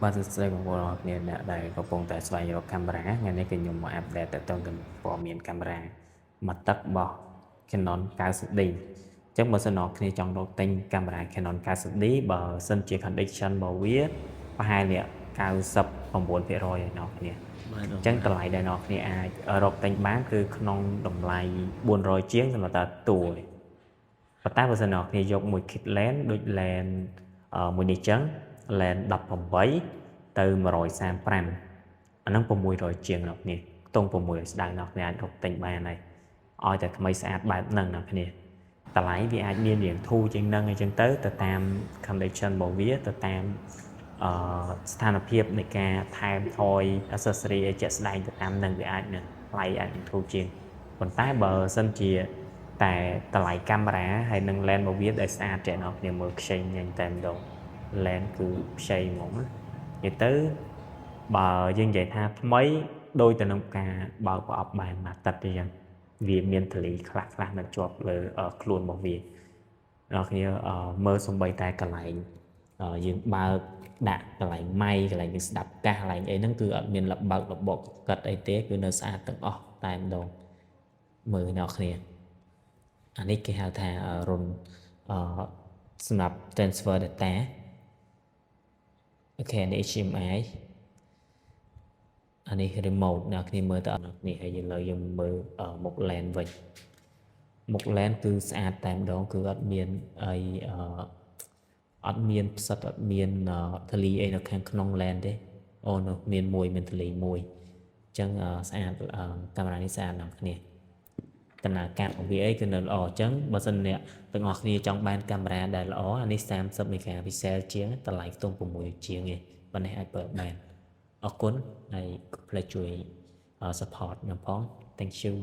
បាទសួស្តីបងប្អូនអរគ្នាអ្នកដែលកំពុងតែស្វែងរកកាមេរ៉ាថ្ងៃនេះគឺខ្ញុំមក update តទៅនឹងព័ត៌មានកាមេរ៉ាមួយទឹករបស់ Canon 90D អញ្ចឹងបើសិនអ្នកគ្នាចង់រកទិញកាមេរ៉ា Canon 90D បើសិនជា condition របស់វាប្រហែលជា99%ឯអ្នកគ្នា បាទ អញ្ចឹងតម្លៃដែលអ្នកគ្នាអាចរកទិញបានគឺក្នុងតម្លៃ400ជាងសម្រាប់តែតួឯងប៉ុន្តែបើសិនអ្នកគ្នាយកមួយ kit lens ដូច lens មួយនេះចឹង lens 18ទៅ135អាហ្នឹង600ជាងអ្នកគ្នាខ្ទង់600ស្ដើងអ្នកគ្នាអាចរកទិញបានហើយឲ្យតែថ្មីស្អាតបែបហ្នឹងអ្នកគ្នាតម្លៃវាអាចមានរៀងធូរជាងហ្នឹងអីចឹងទៅទៅតាម condition របស់វាទៅតាមស្ថានភាពនៃការថែមថយ accessory អីជាក់ស្ដែងទៅតាមនឹងវាអាចនឹងថ្លៃអាចនឹងធូរជាងប៉ុន្តែបើសិនជាតែតម្លៃកាមេរ៉ាហើយនឹង lens របស់វាដែលស្អាតចេះអ្នកគ្នាមើលខ្ចីញញតែម្ដង lens គឺខ្ចីហ្មងណានិយាយទៅបើយើងនិយាយថាថ្មីដូចទៅនឹងការបើកប្រអប់បែនមួយអាទិត្យទេចឹងវាមានធូលីខ្លះខ្លះនៅជាប់លើខ្លួនរបស់វាអ្នកគ្នាមើលសំបីតែកន្លែងយើងបើកដាក់កន្លែងម៉ៃកន្លែងយើងស្ដាប់កាសកន្លែងអីហ្នឹងគឺអត់មានលបើកលបកកាត់អីទេគឺនៅស្អាតទាំងអស់តែម្ដងមើលអ្នកគ្នាអានេះគេហៅថារុនអឺសម្រាប់ transfer data។ OK នេះ HDMI អានេះ remote អ្នកគ្នាមើលទៅអ្នកគ្នាហើយយើងលើយើងមើលមុខ lens វិញមុខ lens គឺស្អាតតែម្ដងគឺអត់មានអីអត់មានផ្សិតអត់មានធូលីអីនៅខាងក្នុង lens ទេអូនោះមានមួយមានធូលីមួយអញ្ចឹងស្អាតកាមេរ៉ានេះស្អាតអ្នកគ្នាដំណើរការរបស់វាអីគឺនៅល្អអញ្ចឹងបើសិនអ្នកទាំងអស់គ្នាចង់បានកាមេរ៉ាដែលល្អអានេះ30 megapixel ជាងតម្លៃខ្ទង់6ជាងឯងប៉ុណ្ណេះអាចប្រើបានអរគុណហើយកុំភ្លេចជួយ support ខ្ញុំផង។ Thank you.